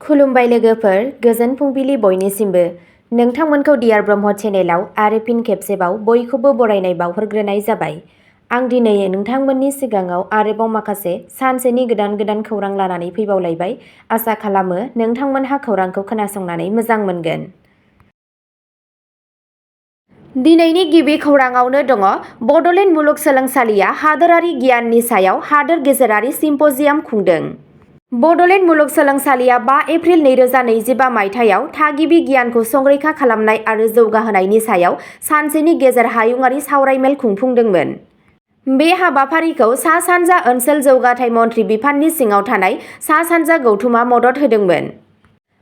खुलुमबाय लोगोफोर, गोजोन फुंबिलि बयनिसिमबो। नोंथांमोनखौ डियार ब्रह्म चेनेलाव आरो फिन खेबसेबाव बयखौबो बरायनाय बावहरग्रोनाय जाबाय। आं दिनै नोंथांमोननि सिगाङाव आरोबाव माखासे सानसेनि गोदान खौरां लानानै फैबावलायबाय। आसा खालामो नोंथांमोनहा खौरांखौ खोनासंनानै मोजां मोनगोन। दिनैनि गिबि खौराङावनो दङ बड'लेण्ड मुलुगसोलोंसालिया हादोरारि गियाननि सायाव हादोर गेजेरारि सिम्प'जियाम खुंदों। बड'लेण्ड मुलुगसोलोंसालिया 5 एप्रिल 2025 मायथाइयाव थागिबि गियानखौ संरैखा खालामनाय आरो जौगाहोनायनि सायाव सानसेनि गेजेर हायुंआरि सावरायमेल खुंफुंदोंमोन। बे हाबाफारिखौ सा-सानजा ओनसोल जौगाथाय मन्थ्रि बिफाननि सिङाव थानाय सा-सानजा गौथुमा मदद होदोंमोन।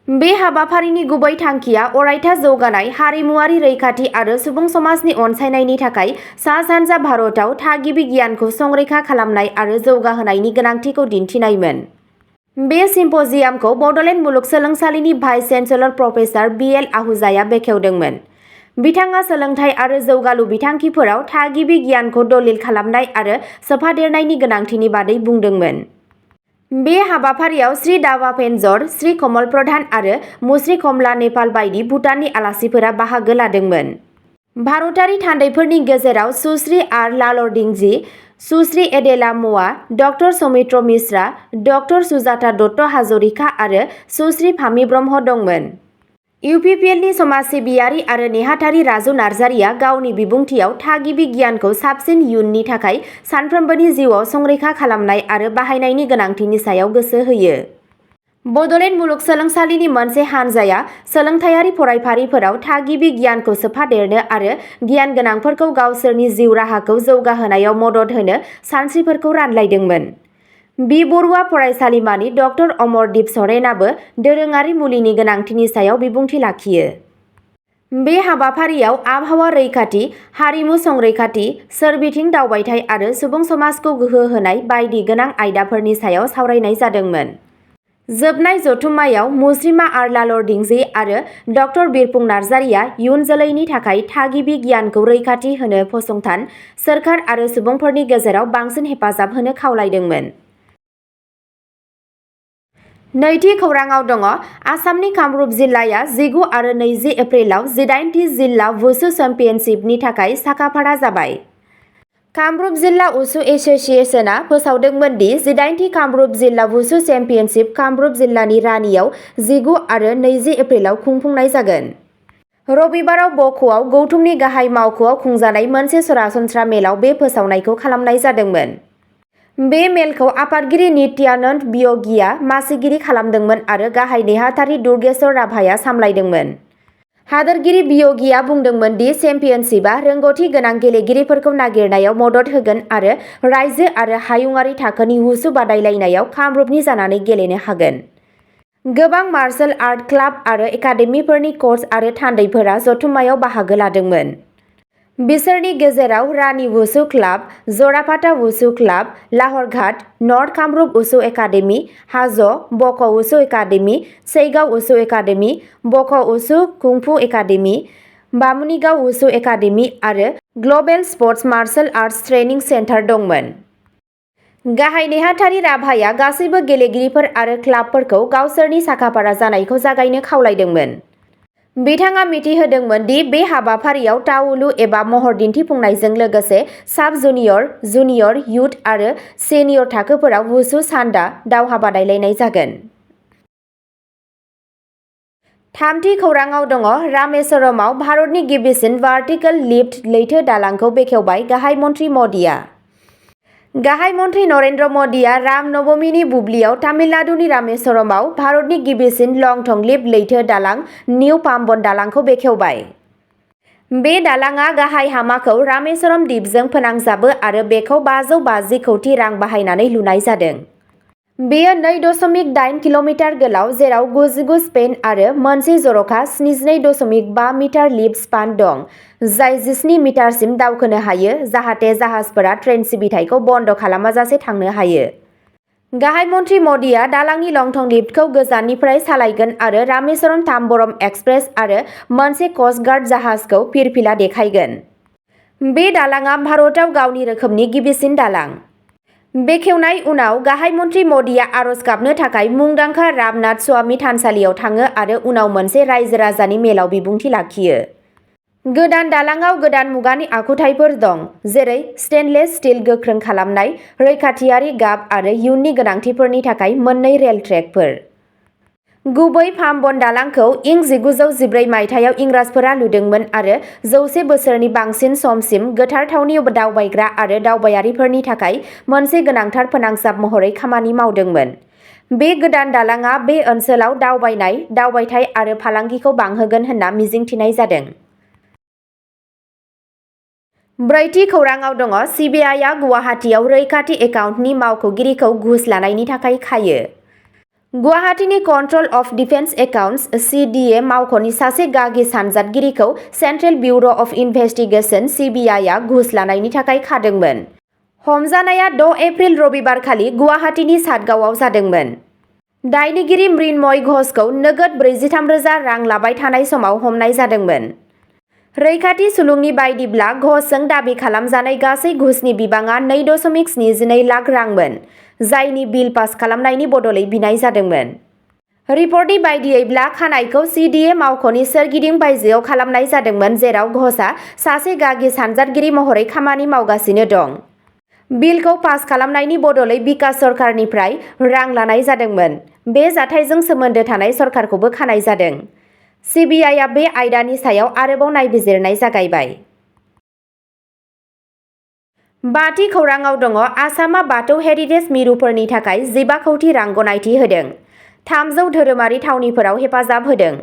बे हाबाफारिनि गुबै थांखिया अरायथा जौगानाय, हारिमुआरि रैखाथि आरो सुबुं समाजनि अनसायनायनि थाखाय सा-सानजा भारतआव थागिबि गियानखौ संरैखा खालामनाय आरो जौगाहोनायनि गोनांथिखौ दिन्थिनायमोन। बे सिम्प'जियामखौ बड'लेण्ड मुलुगसोलोंसालिनि भाइस चेन्सेलर प्रफेसार BL आहूजाया बेखेवदोंमोन। बिथाङा सोलोंथाइ आरो जौगालु बिथांखिफोराव थागिबि गियानखौ दलिल खालामनाय आरो सोफादेरनायनि गोनांथिनि बादै बुंदोंमोन। बे हाबाफारियाव श्री दावा पेन्जर, श्री कमल प्रधान आरो मुश्री कमला नेपाल बायदि भुटाननि आलासिफोरा बाहागो लादोंमोन। भारतारि थान्दैफोरनि गेजेराव सुश्री आर लालरदिंजी, सुश्री एडेला म'आ, डक्टर सौमित्र मिश्रा, डक्टर सुजाता दत्त हाजरिका आरो सुश्री फामि ब्रह्म दंमोन। UPPL नि समाज सिबियारि आरो नेहाथारि राजु नार्जारिया गावनि बिबुंथियाव थागिबि गियानखौ साबसिन इयुननि थाखाय सानफ्रोमबोनि जिउआव संरैखा खालामनाय आरो बाहायनायनि गोनांथिनि सायाव गोसो होयो। बड'लेण्ड मुलुगसोलोंसालिनि मोनसे हानजाया सोलोंथायारि फरायफारिफोराव थागिबि गियानखौ सोफादेरनो आरो गियान गोनांफोरखौ गावसोरनि जिउ राहाखौ जौगाहोनायाव मदद होनो सानस्रिफोरखौ रानलायदोंमोन। बि बरुवा फरायसालिमानि डक्टर अमरदीप सरेनाबो दोरोङारि मुलिनि गोनांथिनि सायाव बिबुंथि लाखियो। बे हाबाफारियाव आबहावा रैखाथि, हारिमु संरैखाथि, सोरबिथिं दावबायथाय आरो सुबुं समाजखौ गोहो होनाय बायदि गोनां आयदाफोरनि सायाव सावरायनाय जादोंमोन। जोबनाय जथुम्मायाव मुश्रीमा आर लालरदिंजी आरो डक्टर बिरपुं नार्जारिया इयुन जोलैनि थाखाय थागिबि गियानखौ रैखाथि होनो फसंथान, सोरखार आरो सुबुंफोरनि गेजेराव बांसिन हेफाजाब होनो खावलायदोंमोन। नैथि खौराङाव दङ आसामनि कामरुप जिल्लाया 19 आरो 20 एप्रिलाव 18थि जिल्ला वुसु चेम्पियनशिपनि थाखाय साखाफारा जाबाय। कामरुप जिल्ला उसु एस'सिएशनआ फोसावदोंमोन दि 18थि कामरुप जिल्ला वुसु चेम्पियनशिप कामरुप जिल्लानि रानीआव 19 आरो 20 एप्रिलाव खुंफुंनाय जागोन। रबिबाराव बक'आव गौथुमनि गाहाय मावख'आव खुंजानाय मोनसे सरासनस्रा मेलाव बे फोसावनायखौ खालामनाय जादोंमोन। बे मेलखौ आफादगिरि नित्यानन्द बिय'गीआ मासिगिरि खालामदोंमोन आरो गाहाय नेहाथारि दुर्गेश्वर राभाया सामलायदोंमोन। हादोरगिरि बिय'गीआ बुंदोंमोन दि चेम्पियनशिपआ रोंग'थि गोनां गेलेगिरिफोरखौ नागिरनायाव मदद होगोन आरो रायजो आरो हायुंआरि थाखोनि वुसु बादायलायनायाव कामरुपनि जानानै गेलेनो हागोन। गोबां मार्शल आर्ट क्लाब आरो एकाडेमिफोरनि कच आरो थान्दैफोरा जथुम्मायाव बाहागो लादोंमन। बिसोरनि गेजेराव Rani wushu club, Jarapata wushu club, Laharghat, north Kamrup wushu academy, Hajo', Boko' wushu academy, Saigaon wushu academy, Boko' wushu kung fu academy, Bamunigaon wushu academy आरो global sports martial arts training centre दंमोन। गाहाय नेहाथारि राभाया गासैबो गेलेगिरिफोर आरो क्लाबफोरखौ गावसोरनि साखाफारा जानायखौ जागायनो खावलायदोंमोन। बिथाङा मिथिहोदोंमोन दि बे हाबाफारियाव तावुलु एबा महर दिन्थिफुंनायजों लोगोसे साब-जुनियर, जुनियर, युथ आरो सिनियर थाखोफोराव वुसु सान्डा दावहा बादायलायनाय जागोन। थामथि खौराङाव दङ रामेश्वरमाव भारतनि गिबिसिन भार्टिकेल लिफ्ट लैथो दालांखौ बेखेवबाय गाहाय मन्थ्रि मदिआ। गाहाय मन्थ्रि नरेन्द्र मदिआ राम नवमीनि बुब्लियाव तामिलनाडुनि रामेश्वरमाव भारतनि गिबिसिन लं-थं लिफ्ट लैथो दालां निउ पाम्बन दालांखौ बेखेवबाय। बे दालांआ गाहाय हामाखौ रामेश्वरम दिपजों फोनांजाबो आरो बेखौ 550 कौटि रां बाहायनानै लुनाय जादों। बेयो 2.8 किल'मिटार गोलाव जेराव 99 स्पेन आरो मोनसे जर'खा 72.5 मिटार लिफ्ट स्पान दं, जाय 17 मिटारसिम दावखोनो हायो जाहाथे जाहाजफोरा ट्रेन सिबिथायखौ बन्द खालामाजासे थांनो हायो। गाहाय मन्थ्रि मदिआ दालांनि लं-थं लिफ्टखौ गोजाननिफ्राय सालायगोन आरो रामेश्वरम ताम्बरम एक्सप्रेस आरो मोनसे क'स्ट गार्ड जाहाजखौ फिरफिला देखायगोन। बे दालांआ भारतआव गावनि रोखोमनि गिबिसिन दालां। बेखेवनाय उनाव गाहाय मन्त्रि मदिया आरज गाबनो थाखाय मुंदांखा रामनाथ स्वामी थानसालियाव थाङो आरो उनाव मोनसे रायजो राजानि मेलाव बिबुंथि लाखियो। गोदान दालांआव गोदान मुगानि आखुथायफोर दं, जेरै स्टेनलेस स्टिल गोख्रों खालामनाय, रैखाथियारि गाब आरो इयुननि गोनांथिफोरनि थाखाय मोननै रेल ट्रेकफोर। गुबै पाम्बन दालांखौ इं 1914 मायथाइयाव इंराजफोरा लुदोंमोन आरो 100 बोसोरनि बांसिन समसिम गोथार थावनि दावबायग्रा आरो दावबायारिफोरनि थाखाय मोनसे गोनांथार फोनांजाब महरै खामानि मावदोंमोन। बे गोदान दालांआ बे ओनसोलाव दावबायनाय, दावबायथाय आरो फालांगिखौ बांहोगोन होनना मिजिंथिनाय जादों। ब्रैथि खौरांआव दङ सिबिआइआ गुवाहाटीआव रैखाथि एकाउन्टनि मावख'गिरिखौ घुस लानायनि थाखाय खायो। गुवाहाटीनि controller of defence accounts (CDA) मावख'नि सासे गागि सानजादगिरिखौ central bureau' of investigation (CBI) आ घुस लानायनि थाखाय खादोंमोन। हमजानाया 6 एप्रिल रबिबारखालि गुवाहाटीनि सातगावआव जादोंमोन। दायनिगिरि मृण्मय घोषखौ नोगोद 43,000 रां लाबाय थानाय समाव हमनाय जादोंमोन। रैखाथि सुलुंनि बायदिब्ला घोषजों दाबि खालामजानाय गासै घुसनि बिबाङा 2.72 लाख रांमोन, जायनि बिल पास खालामनायनि बदलै बिनाय जादोंमोन। रिपर्टनि बायदियैब्ला खानायखौ CDA मावख'नि सोरगिदिं बायजोआव खालामनाय जादोंमोन, जेराव घोषआ सासे गागि सानजादगिरि महरै खामानि मावगासिनो दं। बिलखौ पास खालामनायनि बदलै बिकास सरकारनिफ्राय रां लानाय जादोंमोन। बे जाथायजों सोमोन्दो थानाय सरकारखौबो खानाय जादों। CBIआ बे आयदानि सायाव आरोबाव नायबिजिरनाय जागायबाय। बाथि खौरांआव दङ आसामआ बाथौ हेरिटेज मिरुफोरनि थाखाय 15 कौटि रां गनायथि होदों। 300 धोरोमारि थावनिफोराव हेफाजाब होदों।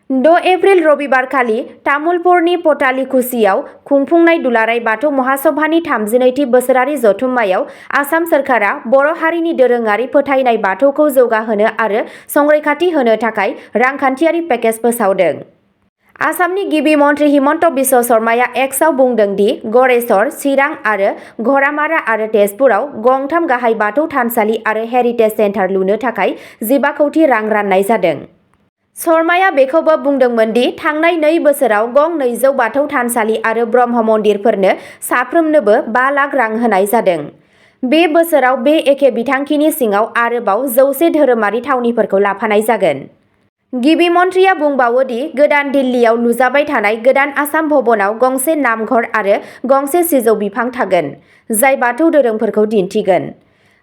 6 एप्रिल रबिबारखालि तामुलपुरनि पटालिकुसियाव खुंफुंनाय दुलाराय बाथौ महासभानि 32थि बोसोरारि जथुम्मायाव आसाम सोरखारा बर' हारिनि दोरोङारि फोथायनाय बाथौखौ जौगाहोनो आरो संरैखाथि होनो थाखाय रांखान्थियारि पेकेज फोसावदों। आसामनि गिबि मन्त्रि हिमन्त बिश्व शर्माया एक्सआव बुंदों दि गरेस्वर, चिरां आरो घरामारा आरो तेजपुराव गंथाम गाहाय बाथौ थानसालि आरो हेरिटेज सेन्टार लुनो थाखाय 15 कौटि रां राननाय जादों। शर्माया बेखौबो बुंदोंमोन दि थांनाय 2 बोसोराव गं 200 बाथौ थानसालि आरो ब्रह्म मन्दिरफोरनो साफ्रोमनोबो 5 लाख रां होनाय जादों। बे बोसोराव बे एखे बिथांखिनि सिङाव आरोबाव 100 धोरोमारि थावनिफोरखौ लाफानाय जागोन। गिबि मन्थ्रिया बुंबावो दि गोदान दिल्लीयाव लुजाबाय थानाय गोदान आसाम भवनाव गंसे नामघर आरो गंसे सिजौ बिफां थागोन, जाय बाथौ दोरोंफोरखौ दिन्थिगोन।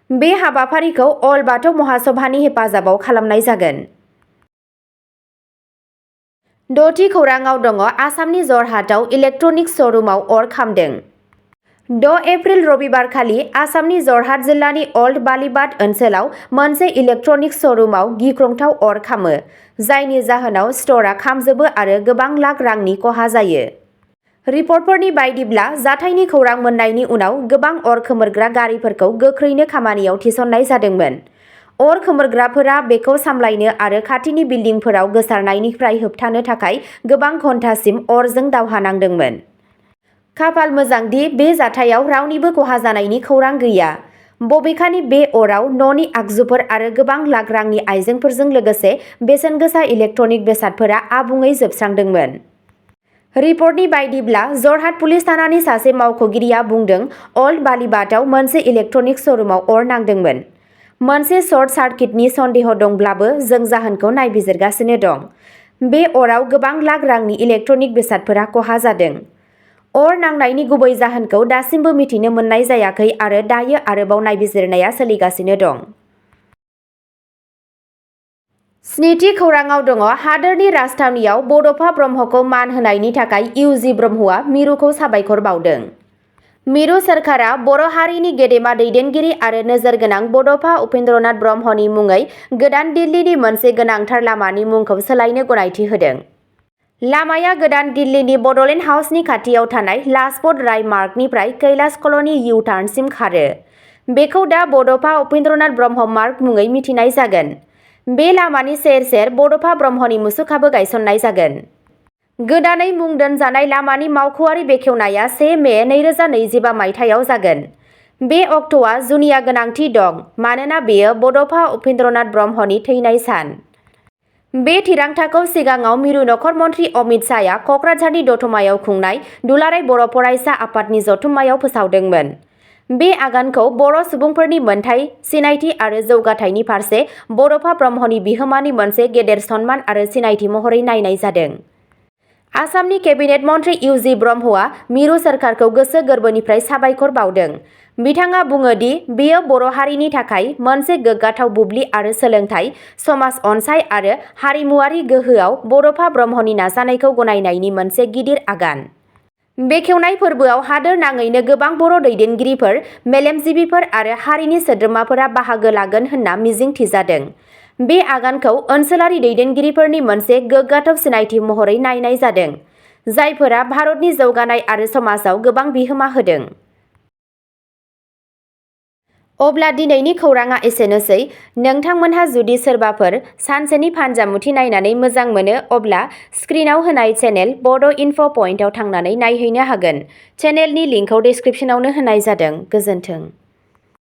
बे हाबाफारिखौ अल बाथौ महासभानि हेफाजाबाव खालामनाय जागोन। 6थि खौरांआव दङ आसामनि जरहाटआव इलेक्ट्रनिक्स श'रुमाव अर खामदों। 6 एप्रिल रबिबारखालि आसामनि जरहाट जिल्लानि अल्ड बालिबाद ओनसोलाव मोनसे इलेक्ट्रनिक्स श'रुमाव गिख्रंथाव अर खामो, जायनि जाहोनाव स्ट'रआ खामजोबो आरो गोबां लाख रांनि खहा जायो। रिपर्टफोरनि बायदिब्ला जाथायनि खौरां मोन्नायनि उनाव गोबां अर खोमोरग्रा गारिफोरखौ गोख्रैनो खामानियाव थिसननाय जादोंमोन। अर खोमोरग्राफोरा बेखौ सामलायनो आरो खाथिनि बिल्डिंफोराव गोसारनायनिफ्राय होबथानो थाखाय गोबां घन्टासिम अरजों दावहा नांदोंमोन। खाफाल मोजां दि बे जाथायाव रावनिबो खहा जानायनि खौरां गैया। बबेखानि बे अराव न'नि आगजुफोर आरो गोबां लाख रांनि आइजेंफोरजों लोगोसे बेसेनगोसा इलेक्ट्रनिक बेसादफोरा आबुङै जोबस्रांदोंमोन। रिपर्टनि बायदिब्ला जरहाट पुलिस थानानि सासे मावख'गिरिया बुंदों अल्ड बालिबादआव मोनसे इलेक्ट्रनिक्स श'रुमाव अर नांदोंमोन। मोनसे सर्ट सार्किटनि सन्देह दंब्लाबो जों जाहोनखौ नायबिजिरगासिनो दं। बे अराव गोबां लाख रांनि इलेक्ट्रनिक बेसादफोरा खहा जादों। अर नांनायनि गुबै जाहोनखौ दासिमबो मिथिनो मोननाय जायाखै आरो दायो आरोबाव नायबिजिरनाया सोलिगासिनो दं। 7थि खौरांआव दङ हादोरनि राजथावनियाव बड'फा ब्रह्मखौ मान होनायनि थाखाय इउजि ब्रह्मआ मिरुखौ साबायखर बावदों। मिरु सोरखारा बर' हारिनि गेदेमा दैदेनगिरि आरो नोजोरगोनां बड'फा उपेन्द्रनाथ ब्रह्मनि मुङै गोदान दिल्लीनि मोनसे गोनांथार लामानि मुंखौ सोलायनो गनायथि होदों। लामाया गोदान दिल्लीनि बड'लेन्ड हाउसनि खाथियाव थानाय लाजपत राय मार्गनिफ्राय कैलाश कल'नि इउ टार्नसिम खारो। बेखौ दा बड'फा उपेन्द्रनाथ ब्रह्म मार्ग मुङै मिथिनाय जागोन। बे लामानि सेर सेर बड'फा ब्रह्मनि मुसुखाबो गायसननाय जागोन। गोदानै मुं दोनजानाय लामानि मावख'आरि बेखेवनाया 1 मे 2025 मायथाइयाव जागोन। बे अक्ट'आ जुनिया गोनांथि दं मानोना बेयो बड'फा उपेन्द्रनाथ ब्रह्मनि थैनाय सान। बे थिरांथाखौ सिगाङाव मिरु नखर मन्त्रि अमित शाहआ क'क्राझारनि दतमायाव खुंनाय दुलाराय बर' फरायसा आफादनि जथुम्मायाव फोसावदोंमोन। बे आगानखौ बर' सुबुंफोरनि मोनथाय सिनायथि आरो जौगाथायनि फारसे बड'फा ब्रह्मनि बिहोमानि मोनसे गेदेर सनमान आरो सिनायथि महरै नायनाय जादों। आसामनि केबिनेट मन्त्रि इउ.जि. ब्रह्मआ मिरु सोरखारखौ गोसो गोरबोनिफ्राय साबायखर बावदों। बिथाङा बुङो दि बेयो बर' हारिनि थाखाय मोनसे गोग्गाथाव बुब्लि आरो सोलोंथाइ, समाज अनसाय आरो हारिमुआरि गोहोआव बड'फा ब्रह्मनि नाजानायखौ गनायनायनि मोनसे गिदिर आगान। बेखेवनाय फोरबोआव हादोर नाङैनो गोबां बर' दैदेनगिरिफोर, मेलेमजिबिफोर आरो हारिनि सोद्रोमाफोरा बाहागो लागोन होनना मिजिं थिजादों। बे आगानखौ ओनसोलारि दैदेनगिरिफोरनि मोनसे गोग्गाथाव सिनायथि महरै नायनाय जादों, जायफोरा भारतनि जौगानाय आरो समाजाव गोबां बिहोमा होदों। अब्ला दिनैनि खौराङा एसेनोसै। नोंथांमोनहा जुदि सोरबाफोर सानसेनि फानजामुथि नायनानै मोजां मोनो अब्ला स्क्रिनाव होनाय चेनेल बड' इनफ' पइन्टआव थांनानै नायहैनो हागोन। चेनेलनि लिंकखौ डिस्क्रिप्शनावनो होनाय जादों। गोजोन्थों।